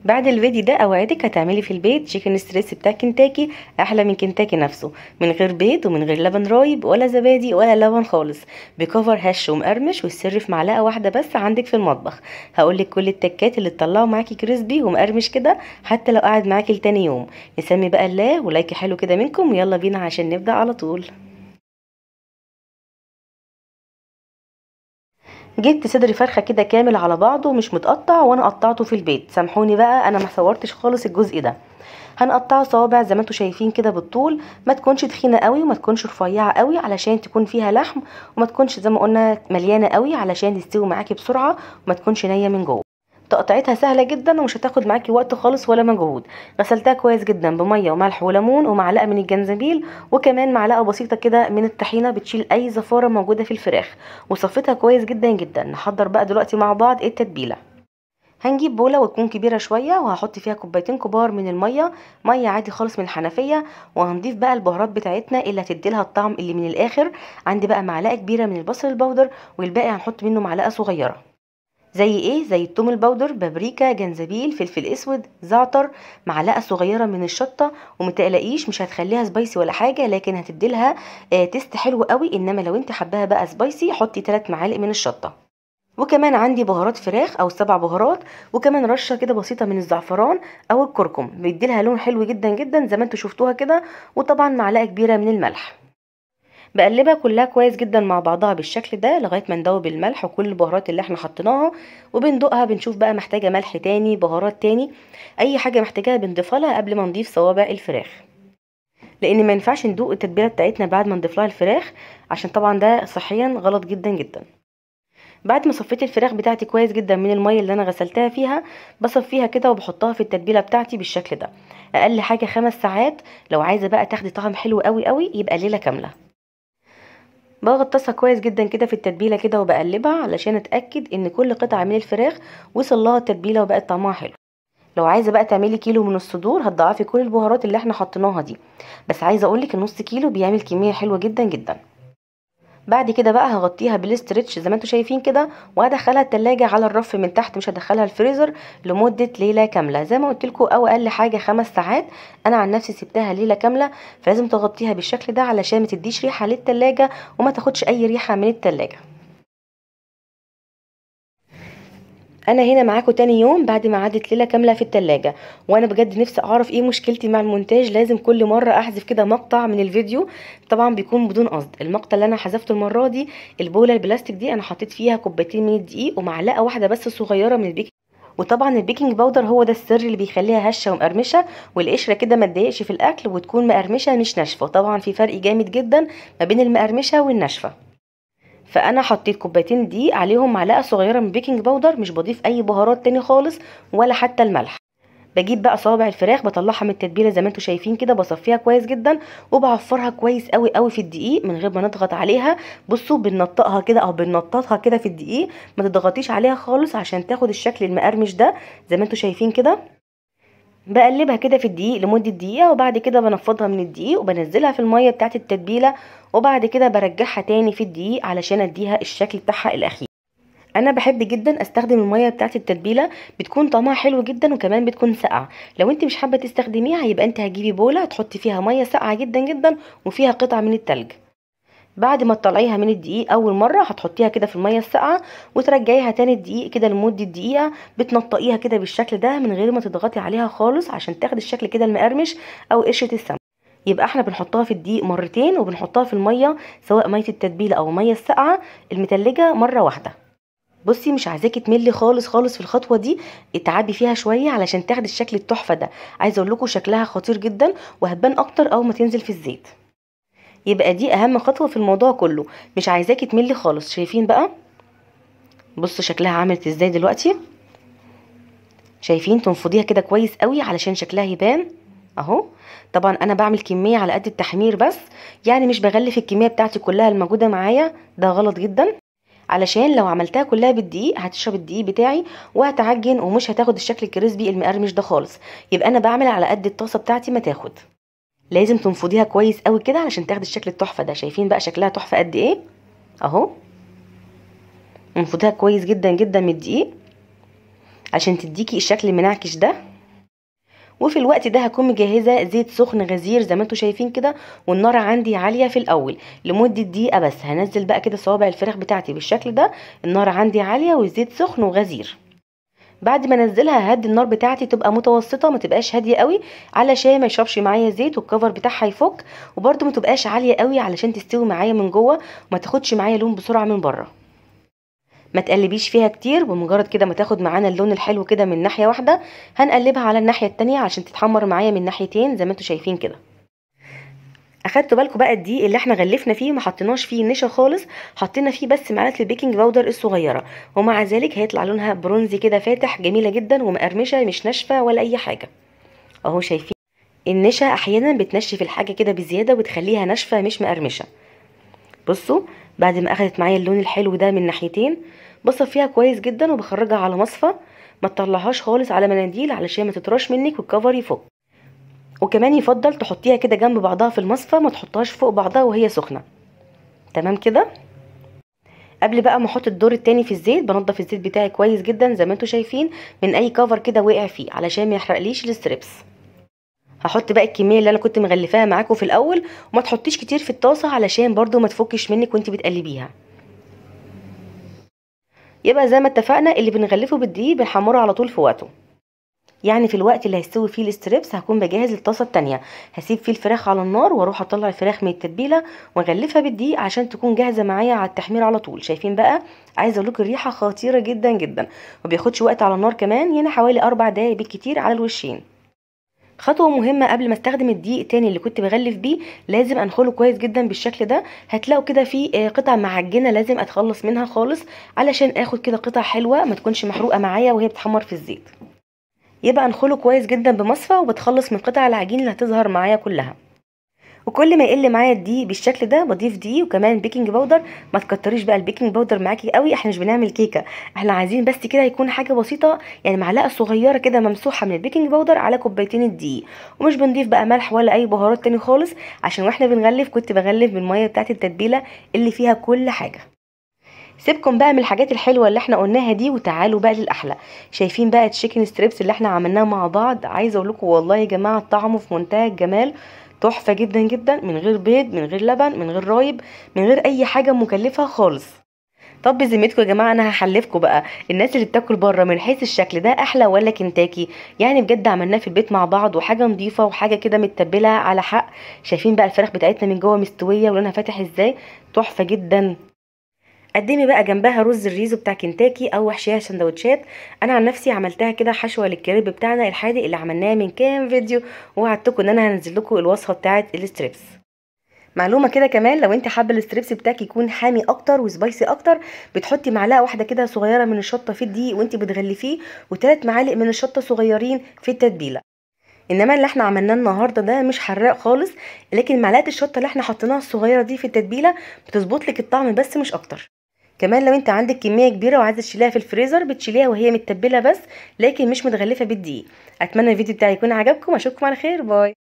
بعد الفيديو ده اوعدك هتعملي في البيت chicken strips بتاع كنتاكي احلى من كنتاكي نفسه، من غير بيض ومن غير لبن رايب ولا زبادي ولا لبن خالص، ب cover هش ومقرمش، والسر في معلقه واحدة بس عندك في المطبخ. هقولك كل التكات اللي تطلعوا معاكي crispy ومقرمش كده حتى لو قعد معاكي لتاني يوم. نسمي بقى الله و like حلو كده منكم، ويلا بينا عشان نبدا على طول. جبت صدر فرخة كده كامل على بعضه مش متقطع، وانا قطعته في البيت، سامحوني بقى انا ما صورتش خالص الجزء ده. هنقطعه صوابع زي ما انتم شايفين كده بالطول، ما تكونش تخينة قوي وما تكونش رفيعة قوي علشان تكون فيها لحم، وما تكونش زي ما قلنا مليانة قوي علشان تستوي معاكي بسرعة وما تكونش نيه من جوه. تقطيعتها سهلة جدا ومش هتاخد معاكي وقت خالص ولا مجهود. غسلتها كويس جدا بميه وملح وليمون ومعلقة من الجنزبيل، وكمان معلقه بسيطة كده من الطحينه بتشيل اي زفاره موجودة في الفراخ، وصفتها كويس جدا جدا. نحضر بقى دلوقتي مع بعض التتبيله. هنجيب بوله وتكون كبيرة شوية، وهحط فيها كوبايتين كبار من المية، مية عادي خالص من الحنفية، وهنضيف بقى البهارات بتاعتنا اللي هتدي لها الطعم اللي من الاخر. عندي بقى معلقه كبيرة من البصل ال powder، والباقي هنحط منه معلقه صغيرة. زي ايه؟ زي الثوم ال powder، بابريكا، جنزبيل، فلفل اسود، زعتر، معلقه صغيرة من الشطه. ومتقلقيش مش هتخليها spicy ولا حاجة، لكن هتديلها taste حلو قوي. انما لو انت حباها بقى spicy حطي 3 معالق من الشطه. وكمان عندي بهارات فراخ او 7 بهارات، وكمان رشه كده بسيطة من الزعفران او الكركم، بيديلها لون حلو جدا جدا زي ما انتوا شفتوها كده. وطبعا معلقه كبيرة من الملح. بقلبها كلها كويس جدا مع بعضها بالشكل ده لغاية ما ندوب الملح وكل البهارات اللي احنا حطيناها، وبندوقها بنشوف بقى محتاجه ملح تاني، بهارات تاني، اي حاجة محتاجاها بنضيفها لها قبل ما نضيف صوابع الفراخ، لان ما ينفعش ندوق التتبيله بتاعتنا بعد ما نضيف لها الفراخ، عشان طبعا ده صحيا غلط جدا جدا. بعد ما صفيت الفراخ بتاعتي كويس جدا من المية اللي انا غسلتها فيها، بصفيها كده وبحطها في التتبيله بتاعتي بالشكل ده. اقل حاجة 5 ساعات، لو عايزه بقى تاخدي طعم حلو قوي قوي يبقى ليلة كاملة. بغطسها كويس جدا كده في التتبيله كده وبقلبها علشان اتاكد ان كل قطعه من الفراخ وصل لها التتبيله وبقت طعمها حلو. لو عايزه بقى تعملي كيلو من الصدور هتضاعفي كل البهارات اللي احنا حطيناها دي، بس عايزه اقولك النص كيلو بيعمل كمية حلوة جدا جدا. بعد كده بقى هغطيها بال stretch زي ما انتم شايفين كده، وهدخلها التلاجة على الرف من تحت، مش هدخلها الفريزر لمدة ليلة كاملة زي ما قلت لكم، او اقل حاجة 5 ساعات. انا عن نفسي سبتها ليلة كاملة، فلازم تغطيها بالشكل ده علشان ما تديش ريحه للتلاجة وما تاخدش اي ريحه من التلاجة. انا هنا معاكم تاني يوم بعد ما عدت ليلة كاملة في التلاجة، وانا بجد نفسي اعرف ايه مشكلتي مع المونتاج، لازم كل مرة احذف كده مقطع من الفيديو، طبعا بيكون بدون قصد. المقطع اللي انا حذفته المرة دي البوله البلاستيك دي انا حطيت فيها كوبايتين من الدقيق ومعلقة واحدة بس صغيرة من ال baking، وطبعا ال baking powder هو ده السر اللي بيخليها هشه ومقرمشه، والقشره كده ما تضايقش في الاكل وتكون مقرمشه مش ناشفة. طبعا في فرق جامد جدا ما بين المقرمشه والناشفه. فانا حطيت كوبايتين دقيق عليهم معلقه صغيرة من baking powder، مش بضيف اي بهارات تاني خالص ولا حتى الملح. بجيب بقى صوابع الفراخ بطلعها من التتبيله زي ما انتم شايفين كده، بصفيها كويس جدا وبعفرها كويس قوي قوي في الدقيق من غير ما نضغط عليها. بصوا بننطقها كده او بننططها كده في الدقيق، ما تضغطيش عليها خالص عشان تاخد الشكل المقرمش ده زي ما انتم شايفين كده. بقلبها كده في الدقيق لمدة دقيقة، وبعد كده بنفضها من الدقيق وبنزلها في المية بتاعت التتبيله، وبعد كده برجعها تاني في الدقيق علشان اديها الشكل بتاعها الاخير. انا بحب جدا استخدم المية بتاعت التتبيله، بتكون طعمها حلو جدا وكمان بتكون ساقعه. لو انت مش حابة تستخدميها يبقى انت هتجيبي بوله تحطي فيها مية ساقعه جدا جدا وفيها قطع من التلج. بعد ما تطلعيها من الدقيق اول مرة هتحطيها كده في المية الساقعه وترجعيها تاني الدقيق كده لمدة دقيقة، بتنطقيها كده بالشكل ده من غير ما تضغطي عليها خالص عشان تاخد الشكل كده المقرمش او قشرة السمك. يبقى احنا بنحطها في الدقيق مرتين وبنحطها في المية سواء مية التتبيله او مية الساقعه المتلجه مرة واحدة. بصي مش عايزاكي تملي خالص خالص في الخطوة دي، اتعبي فيها شوية علشان تاخدي الشكل التحفة ده. عايزه اقول لكم شكلها خطير جدا وهتبان اكتر اول ما تنزل في الزيت. يبقى دي اهم خطوة في الموضوع كله، مش عايزاكي تملي خالص. شايفين بقى؟ بصوا شكلها عملت ازاي دلوقتي، شايفين؟ تنفضيها كده كويس قوي علشان شكلها يبان اهو. طبعا انا بعمل كمية على قد التحمير بس، يعني مش بغلف الكمية بتاعتي كلها الموجودة معايا، ده غلط جدا، علشان لو عملتها كلها بالدقيق هتشرب الدقيق بتاعي وهتعجن ومش هتاخد الشكل الكريسبي المقرمش ده خالص. يبقى انا بعمل على قد الطاسه بتاعتي ما تاخد. لازم تنفضيها كويس قوي كده علشان تاخد الشكل التحفة ده. شايفين بقى شكلها تحفة قد ايه اهو؟ انفضيها كويس جدا جدا من الدقيق عشان تديكي الشكل المنعكش ده. وفي الوقت ده هكون مجهزة زيت سخن غزير زي ما انتم شايفين كده، والنار عندي عالية في الاول لمدة دقيقة بس. هنزل بقى كده صوابع الفراخ بتاعتي بالشكل ده، النار عندي عالية والزيت سخن وغزير. بعد ما انزلها هدي النار بتاعتي تبقى متوسطه، ما تبقاش هادية قوي علشان ما يشربش معايا زيت والكفر بتاعها يفك، وبرده ما تبقاش عالية قوي علشان تستوي معايا من جوه وما تاخدش معايا لون بسرعة من بره. ما تقلبيش فيها كتير، بمجرد كده ما تاخد معانا اللون الحلو كده من ناحية واحدة هنقلبها على الناحية التانية عشان تتحمر معايا من ناحيتين زي ما انتم شايفين كده. اخدتوا بالكم بقى الدقيق اللي احنا غلفنا فيه ما حطيناش فيه نشا خالص، حطينا فيه بس معلقه ال baking powder الصغيرة، ومع ذلك هيطلع لونها برونزي كده فاتح، جميلة جدا ومقرمشه مش ناشفة ولا اي حاجة. اهو شايفين النشا احيانا بتنشف الحاجة كده بزيادة وتخليها ناشفة مش مقرمشه. بصوا بعد ما اخدت معايا اللون الحلو ده من ناحيتين بصفيها كويس جدا وبخرجها على مصفى، ما تطلعهاش خالص على مناديل علشان ما تطرش منك والكفر يفك. وكمان يفضل تحطيها كده جنب بعضها في المصفى، ما تحطهاش فوق بعضها وهي سخنة. تمام كده. قبل بقى ما احط الدور التاني في الزيت بنضف الزيت بتاعي كويس جدا زي ما انتم شايفين من اي cover كده وقع فيه علشان ما يحرقليش ال strips. هحط بقى الكمية اللي انا كنت مغلفاها معاكم في الاول، وما تحطيش كتير في الطاسه علشان برده ما تفكش منك وانت بتقلبيها. يبقى زي ما اتفقنا اللي بنغلفه بالدقيق بنحمره على طول في وقته، يعني في الوقت اللي هيستوي فيه ال strips هكون بجهز الطاسه التانية، هسيب فيه الفراخ على النار واروح اطلع الفراخ من التتبيله واغلفها بالدقيق عشان تكون جاهزة معايا على التحمير على طول. شايفين بقى، عايزه اقول لكم الريحة خطيرة جدا جدا، وما بياخدش وقت على النار كمان، يعني حوالي 4 دقايق بالكتير على الوشين. خطوة مهمة قبل ما استخدم الدقيق تاني اللي كنت بغلف بيه لازم انخله كويس جدا بالشكل ده. هتلاقوا كده في قطع معجنه لازم اتخلص منها خالص علشان اخد كده قطع حلوة ما تكونش محروقة معايا وهي بتحمر في الزيت. يبقى انخله كويس جدا بمصفى وبتخلص من قطع العجين اللي هتظهر معايا كلها. وكل ما يقل معايا الدقيق بالشكل ده بضيف دقيق وكمان baking powder. ما تكتريش بقى ال baking powder معاكي قوي، احنا مش بنعمل كيكة، احنا عايزين بس كده يكون حاجة بسيطة، يعني معلقه صغيرة كده ممسوحة من ال baking powder على كوبايتين الدقيق. ومش بنضيف بقى ملح ولا اي بهارات تاني خالص، عشان واحنا بنغلف كنت بغلف بالمية بتاعه التتبيله اللي فيها كل حاجة. سيبكم بقى من الحاجات الحلوة اللي احنا قلناها دي وتعالوا بقى للاحلى. شايفين بقى ال chicken strips اللي احنا عملناها مع بعض، عايزه اقول لكم والله يا جماعة طعمه في منتهى الجمال، تحفة جدا جدا، من غير بيض، من غير لبن، من غير رايب، من غير اي حاجة مكلفة خالص. طب بذمتكم يا جماعة انا هحلفكم بقى، الناس اللي بتاكل بره من حيث الشكل ده احلى ولا كنتاكي؟ يعني بجد عملناه في البيت مع بعض، وحاجه نظيفة وحاجه كده متبله على حق. شايفين بقى الفراخ بتاعتنا من جوه مستوية ولونها فاتح ازاي، تحفة جدا. قدمي بقى جنبها رز الريزو بتاع كنتاكي او احشيها سندوتشات. انا عن نفسي عملتها كده حشوه للكريب بتاعنا الحادق اللي عملناه من كام فيديو، ووعدتكم ان انا هنزل لكم الوصفة بتاعه ال strips. معلومة كده كمان، لو انت حابة ال strips بتاعك يكون حامي اكتر و spicy اكتر، بتحطي معلقه واحدة كده صغيرة من الشطه في الدقيق وانت بتغلفيه، و3 معالق من الشطه صغيرين في التتبيله. انما اللي احنا عملناه النهارده ده مش حراق خالص، لكن معلقه الشطه اللي احنا حطيناها الصغيرة دي في التتبيله بتظبط لك الطعم بس مش اكتر. كمان لو انت عندك كمية كبيرة وعايزه تشيليها في الفريزر بتشيليها وهي متبله بس، لكن مش متغلفه بالدقيق. اتمنى الفيديو بتاعي يكون عجبكم، اشوفكم على خير، bye.